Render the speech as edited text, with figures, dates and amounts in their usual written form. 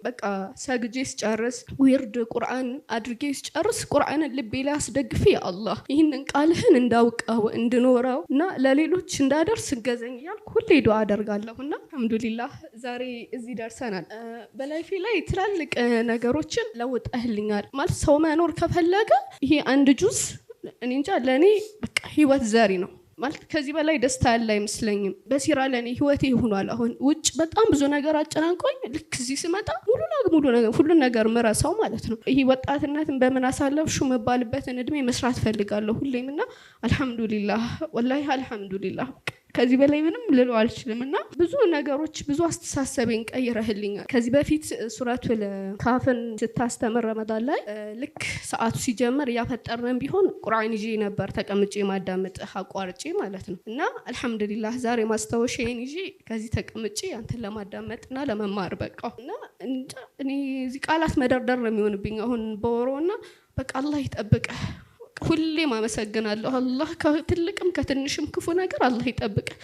በቃ ሰግጄ ስጨርስ፣ ዊርድ ቁርአን አድርጌ ስጨርስ፣ ቁርአንን ልቤ ላይ አስደግፌ አላህ ይህንን ቃልህን እንዳውቀው፣ እንድኖረው እና ለሌሎች እንዳደርስ እገዘኝ እያልኩ ሁሌ ዱዓ አደርጋለሁ። እና አልሐምዱሊላህ ዛሬ እዚህ ደርሰናል። በ life ኤ ላይ ትላልቅ ነገሮችን ለውጠህልኛል። ማለት ሰው መኖር ከፈለገ ይሄ አንድ ጁዝ እኔ እንጃ ለእኔ በቃ ህይወት ዘሪ ነው። ማለት ከዚህ በላይ ደስታ ያለ አይመስለኝም። በሲራ ለእኔ ህይወቴ ሆኗል። አሁን ውጭ በጣም ብዙ ነገር አጨናንቆኝ ልክ እዚህ ስመጣ ሙሉ ሙሉ ሁሉን ነገር ምረሳው ማለት ነው። ይህ ወጣትነትን በምን አሳለፍሹ የምባልበትን እድሜ መስራት ፈልጋለሁ ሁሌም። እና አልሐምዱሊላህ፣ ወላሂ አልሐምዱሊላህ፣ ከዚህ በላይ ምንም ልለው አልችልም። እና ብዙ ነገሮች፣ ብዙ አስተሳሰቤን ቀይረህልኛል። ከዚህ በፊት ሱረቱል ካፍን ስታስተምር ረመዳን ላይ ልክ ሰዓቱ ሲጀመር እያፈጠርነን ቢሆን ቁርአን ይዤ ነበር ተቀምጬ ማዳመጥ፣ አቋርጬ ማለት ነው። እና አልሐምዱሊላህ ዛሬ ማስታወሻዬን ይዤ ከዚህ ተቀምጬ አንተን ለማዳመጥና ለመማር በቃው። እና እኔ እዚህ ቃላት መደርደር ነው የሚሆንብኝ አሁን በወሮ። እና በቃ አላህ ይጠብቅህ። ሁሌም አመሰግናለሁ። አላህ ከትልቅም ከትንሽም ክፉ ነገር አላህ ይጠብቅህ።